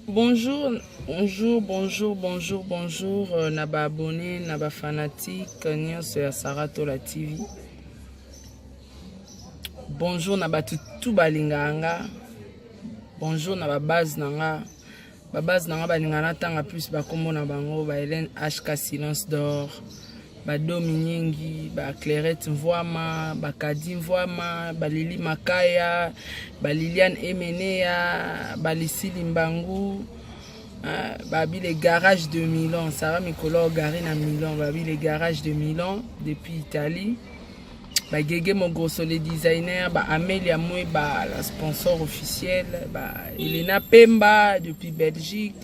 Bonjour, bonjour, bonjour, bonjour, bonjour euh, na ba abonnés, na ba fanatiques nyonso ya Sarah Tola TV. Bonjour na bato tout balingaka nga. Bonjour na ba base na nga. Ba base na nga balingaka natanga plus bakombo na bango ba Hélène HK Silence d'or. Ba Domi Nyengi, ba Clairette Mvuama, ba Kadi Mvuama, ba Lili Makaya, ba Liliane Emenea, ba Lisili Mbangu, euh, babi le garage de Milan, Sarah Mikolo garé na Milan, babi le garage de Milan depuis Italie. Ba Gege Mogrosso le designer, ba Amelia Mweba la sponsor officielle, ba Elena Pemba depuis Belgique.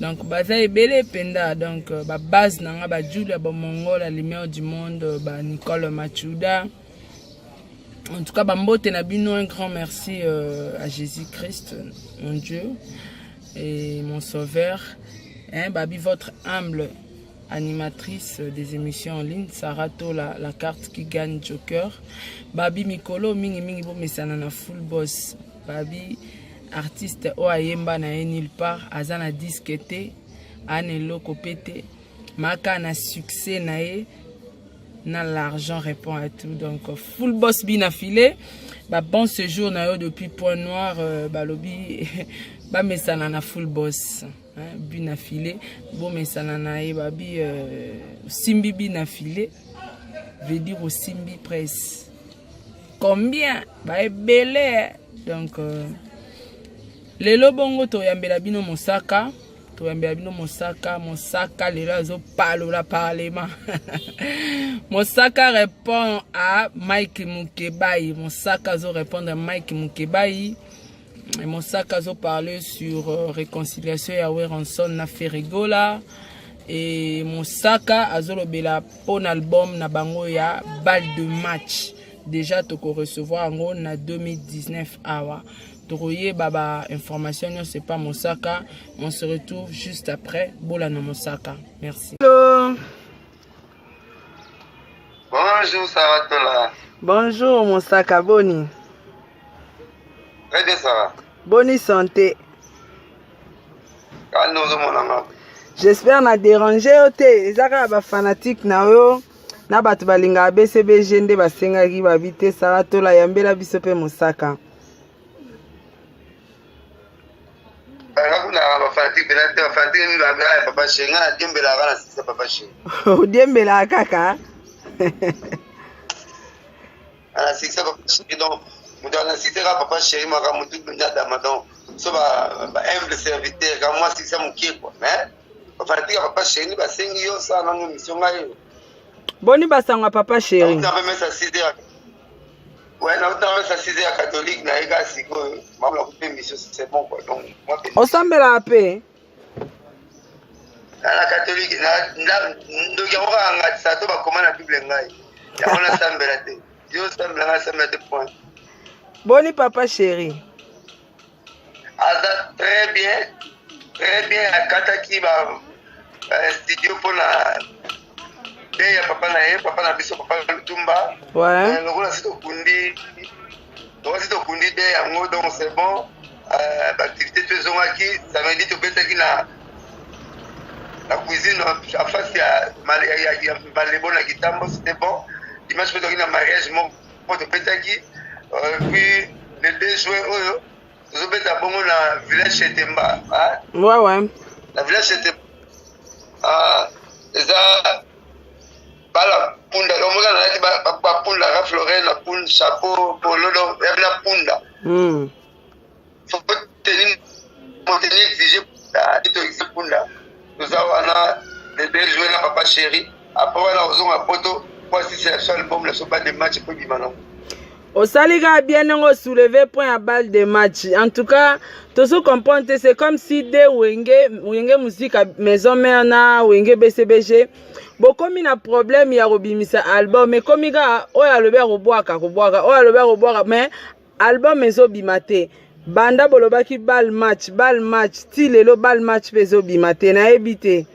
Donc baza ebele penda donc euh, ba base na nga ba Julia ba Mongol la lumière du monde, ba Nicole Machuda. En tout cas, bambote na bino un grand merci euh, à Jésus-Christ, mon Dieu et mon sauveur. Hein, babi votre humble animatrice des émissions en ligne Sarah Tola la carte qui gagne Joker Babi Mikolo mingi mingi bomesana na full boss Babi artiste oyo ayemba na ye nulle part aza na disque te ana eloko pe te maka na succès na ye na l'argent répond à tout donc full boss bina filet ba bon séjour na yo depuis point noir euh, balobi bamesana na full boss Hein, but na filet bomesana na ye babi euh, osimbi but na filet veut dire osimbi presse combien baebele donc euh, lelo bongo toyambela bino mosaka toyambela bino mosaka mosaka lelo azopalola parlement mosaka répond à mike mukebayi mosaka azo répondre à mike mukebayi Mosaka azo parler sur euh, réconciliation ya Werrason na Ferre Gola et Mosaka azolobela pona album na bango ya balle de match déjà toko recevoir yango na 2019 awa tokoyeba ba information nyonso epa Mosaka. On se retrouve juste après bolanda Mosaka. Merci. Hello. Bonjour Sarah Tola. Bonjour Mosaka, boni. Très bien Sarah. Boni santé. Kaka nde ozomona nga. J'espère na déranger yo te eza kaka ba fanatique na yo na bato balingaka BCBG nde basengaki babi te Sarah Tola yambela biso mpe mosaka. Nga kuna ba fanatique pena te ba fanatique mi ba ya papa chéri nga na diembelaka na sisa papa chéri. Odiembelaka kaka. Na sisa papa chéri donc moto ana sisa kaka papa chéri makambo tout mpenza dama donc so ba ba humble serviteur ka mwa sisa mokie quoi mais ba fanatique ya papa chéri basengi yo sala nanu émission ngai. Boni basango ya papa chéri. Na mesa 6 heures. Ouais, na na mesa 6 heures catholique na ye kaka sikoyo makambo na kupe émission c'est bon quoi donc moi Osambelaka mpe? Na catholique na ndoki yango kaka ngai sato bakoma na bible ngai yango nasambela te yo osambela ngai nasambela te point. Boni papa chéri. Aza très bien très bien akataki ba studio mpona te ya papa na ye papa na biso papa Lutumba. Ouais. Lokola si tokundi lokola si tokundi te yango donc c'est bon euh, baactivité to ezongaki samedi tobetaki na na cuisine en face ya, ya, ya, ya malebo na kitambo c'était bon dimanche mpe toki na mariage moko tobetaki euh, puis le 2 juin oyo tozobeta bongo na village Chetemba hein? ouais, ouais. Na village Chetemba ah, eza bala punda donc moka nalati bapunda ba raflore na punda chapeau polo donc ya na punda mm. faut tenir teni exige to exige punda toza wana le deux juin na papa chéri après wana ozonga poto po asisela biso album na biso ba de match po ebima nango. Osali kaka bien ndenge osouleve point ya balle de match. En tout cas tozo comprendre te c'est comme si de wenge wenge musique maison mère na wenge BCBG bokomi na problème ya kobimisa album ekomi kaka oyo alobi akobwaka kobwaka oyo alobi akobwaka mais album ezobima te banda bolobaki balle match balle match ti lelo balle match mpe ezobima te nayebi te.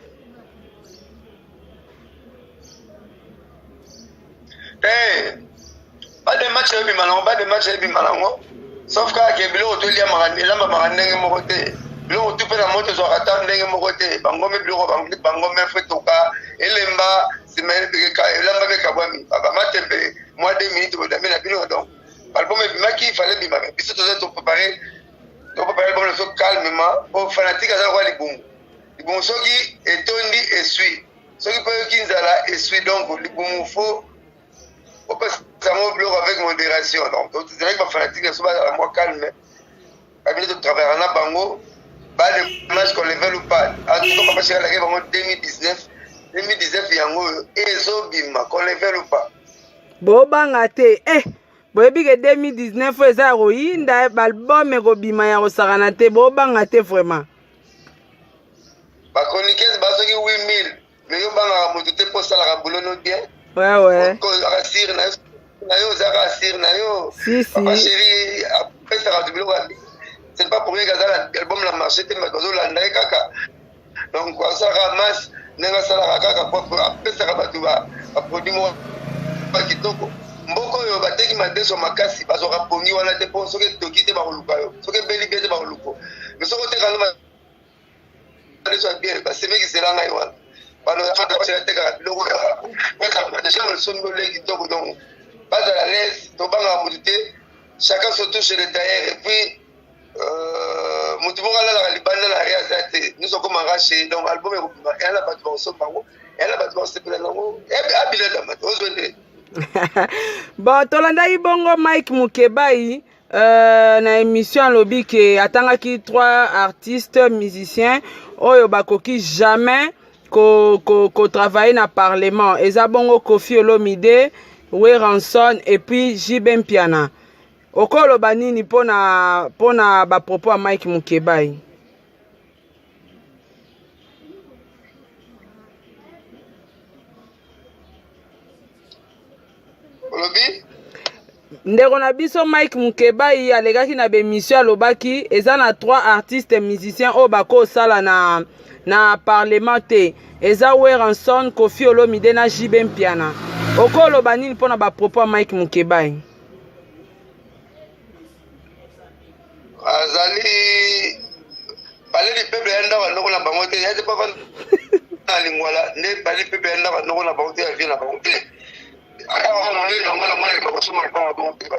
Hey, balle de match ebima nango balle de match ebima nango sauf kaka ke biloko toliamaka elambamaka ndenge moko te. Biloko tu mpe na moto ezwaka ata ndenge moko te. Bangombe biloko bangombe fo etoka elemba nsima elamba mpe ekabwami bamatembe mwa 2 minutes bodambe na bino. Donc album ebimaki, fallait ebima. Biso toza toprépare, toprépare album na biso calmement, po fanatique aza lokola libumu. Libumu soki etondi esui, soki mpe oyoki nzala esui. Donc libumu fo opesa yango biloko avec modération. Donc tozalaki bafanatique na biso bazala mwa calme. Babino totravaillaka na bango ba de match, qu'on le veuille ou pas. En tout cas, papa chéri alaki bango 2019, 2019 yango oyo ezobima, qu'on le veuille ou pas. Bobanga te, eh boyebi ke 2019 oyo eza ya koyinda, baalbum ekobima ya kosakana te. Bobanga te vraiment. Bachroniqueuse basoki 8000, mais yo bangaka motu te mpo osalaka boulot no bien. Ouais. Ozalaka sûr na yo, na yo ozalaka sûr na yo. Si si. Papa chéri apesaka bato biloko ya, c'est pas pour rien kaza na album na marché te, bato bazolanda ye kaka. Donc asalaka masse ndenge asalaka kaka po apesaka bato baproduit moko ya kitoko. Mboka oyo bateki madeso makasi, bazwaka pongi wana te, mpo soki etoki te bakoluka yo, soki ebeli bien te bakoluka. Mais soki oteka no madeso ya bien, basemekisela ngai wana atekaka biloko sombi ole kitoko. Donc bazala l'aise, tobangaka motu te, chacun se touche le tailleur. Et puis motu moko alalaka libanda na re aza te, nyonso okoma rache. Donc album ekobima, eya na bato bakosomba yango, eya na bato bakosepela nango, abilatama te ozwe nde. Bon, tolandaki bongo Mike Mukebai na émission, alobi ke atangaki trois artistes musiciens oyo bakoki jamais kotravaille ko, ko na parlement. Eza bongo Koffi Olomide, Werrason et puis JB Mpiana. Okoloba nini mpona bapropos ya Mike Mukebai? Olobi? Ndeko na biso Mike Mukebai alekaki na bémission, alobaki eza na trois artistes musiciens oyo bakosala na parlement te, eza Werrason, Koffi Olomide na JB Mpiana. Okoloba nini mpona bapropos ya Mike Mukebai? Azali palais du peuple ya ndako ya ndoko na bango te, ya te papa na Lingwala nde palais du peuple ya ndako ya ndoko na bango te, ya vie na bango te.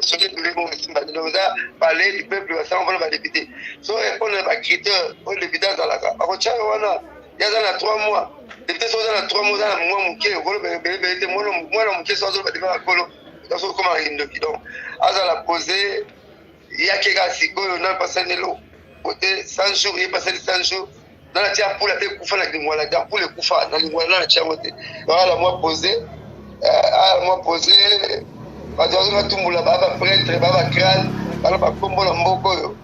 Soki biloko esimba te, donc eza palais du peuple basanga mpona badéputé. So répondre na bacritère oyo député azalaka, bakotya yo wana. Ye aza na 3 mois député. So oza na 3 mois, oza na mwa moke, okoloba ebelebele te. Mwana moke so azoloba defa bakolo, so okoma kindoki. Donc azala posé, yake kaka sikoyo nano pasali eloko te. 100 jours, ye pasali 100 jours nana tia ampoule ate ekufa na Lingwala te, ampoule ekufa na Lingwala nana tia yango te. Ala mwa posé, ala mwa posé. Bato bazonga tumbola baa baprêtre, baa bacrâne, bana bakombo na mboka oyo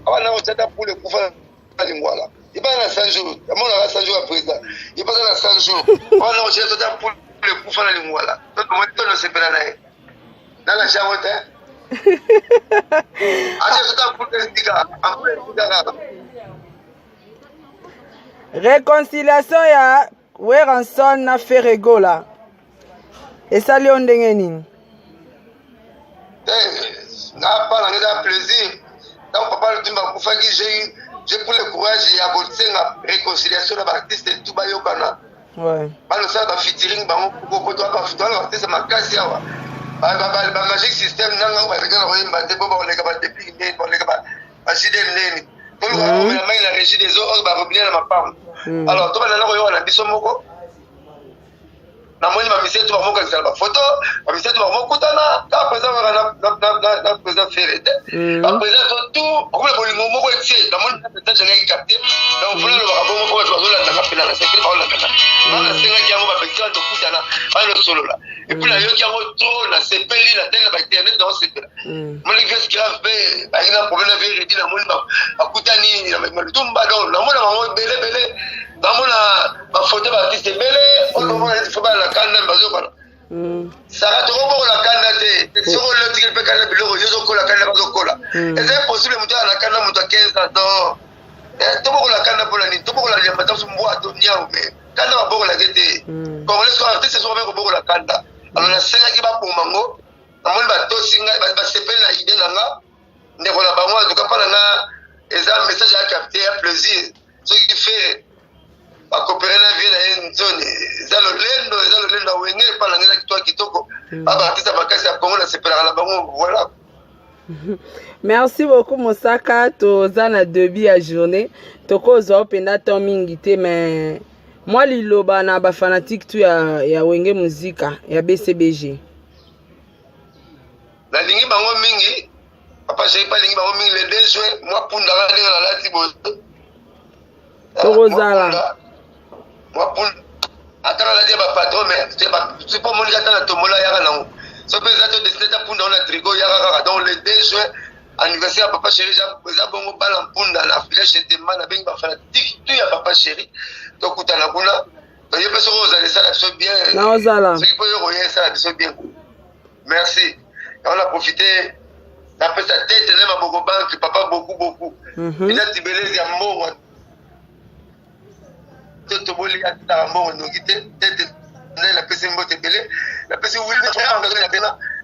abana kotia ta ampoule ekufa na Lingwala. Ye bana na 100 jours, amonaka 100 jours ya président, ye baza na 100 jours wana kotia ta ampoule ekufa na Lingwala. Tono sepela na ye, nana tia yango te, atia tota ampoule esika, ampoule esika kaka. Réconciliation ya Werrason na Ferre Gola esali yo ndenge nini? Nga pa nanga eza plaisir. Ntango papa Lutumba akufaki, j'ai pris le courage ya kosenga réconciliation na baartiste tu bayokana, balosala bafeaturing bango po toala baartiste makasi awa, bamagic system nanga baleka na koyemba te, po bakoleka badeplique ndeni, bakoleka basidel ndeni, toluka komela mai na Régie des eaux oyo barobinet na mapango. Alors tobanda koyoka na biso moko. Namoni bamisie to bamokangisa na bafoto, bamisie to bamokutana kaka président kaka na président Ferre te, baprésident to tout okomona bolingo moko etie. Namoni message angaki capté, donc mpona alobaka bongo mpo bato bazolandanga mpena na sepeli, baolandanga nga. Nasengaki yango, bapekisa tokutana, bana tosolola. Et puis nayoki yango trop, nasepeli, natali na bainternet, naosepela. Moni vese grave mpe bayaki na problème na veredi, namoni bakutani na Lutumba. Donc namona bango ebele ebele, namona bafoto baartiste ebele oyo omona neti fo bana na kanda bazokana. Sara, tokobokola kanda te. Soki olotikeli mpe kanda, biloko yo ozokola kanda bazokola, eza impossible. Moto ala na kanda, moto ya 15 ans, non. Tobokola kanda mpona nini? Tobokola liamba ta mosu, mbwa to niao, mais kanda babokolaki te. Congolais so artiste soki babe kobokola kanda. Alors nasengaki baboma ngo, namoni batosi ngai, basepeli na idée na nga, ndeko na bango. Antuka mpa na nga. Eza message ya capte ya plaisir. Soki Ferre bakopere na vie na ye nzoni, eza lolendo, eza lolendo ya Wenge epa na ngai, eza kitoko kitoko. Ba artiste makasi ya Congo, nasepelaka na bango, voilà. Merci beaucoup, Mosaka. Toza na début ya journée, tokozwa mpenza temps mingi te, mais mwa liloba na bafanatique tu ya Wenge Muzika ya BCBG. Nalingi bango mingi, papa chéri mpe alingi bango mingi. Le 2 juin, mwa pundaka ndenge nalati boye. Tokozala. Mwa punda, ata nalati ya bapatron, mais soki omoniki ata na tombola, yaka nango. Soki mpe eza to desine ta punda na trigo, yaka kaka. Donc le 2 juin, anniversaire ya papa chéri, eza bongo bana mpunda na village Etemba. Nabengi bafanatique tu ya papa chéri, tokutana kuna. Ye mpe soki ozala, esala biso bien. Naozala. Soki mpo yo koya, esala biso bien. Merci. Yango na profite napesa tete na maboko banque papa beaucoup beaucoup. Eza tibelezi ya mbongo to toboli, ataka mbongo noki te. Tete nde napesi mbote ebele, napesi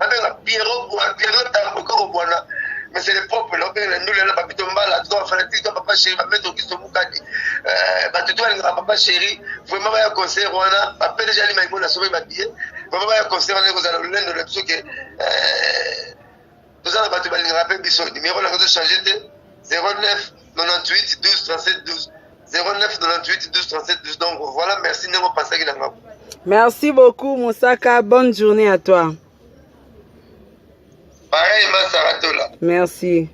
nabenga Piero, Piero Tambokoko bwana, mais c'est le propre. Naobenga na ndule na Babito Mbala, to bafanatique to papa chéri, bamaître Auguste Mukadi, bato to balingaka papa chéri, vraiment baya concert wana. Bapdg alima imo na soki babillet, vraiment baya concert wana. Ekozala lolendo na biso ke toza na bato balingaka mpe biso. Numéro nanga tochange te: 09 98 12 37 12, 09 98 12 37 12. Donc voilà, merci ndenge opasaki na ngambo. Merci beaucoup, Mosaka, bonne journée à toi. Pareillement, Saratola. Merci.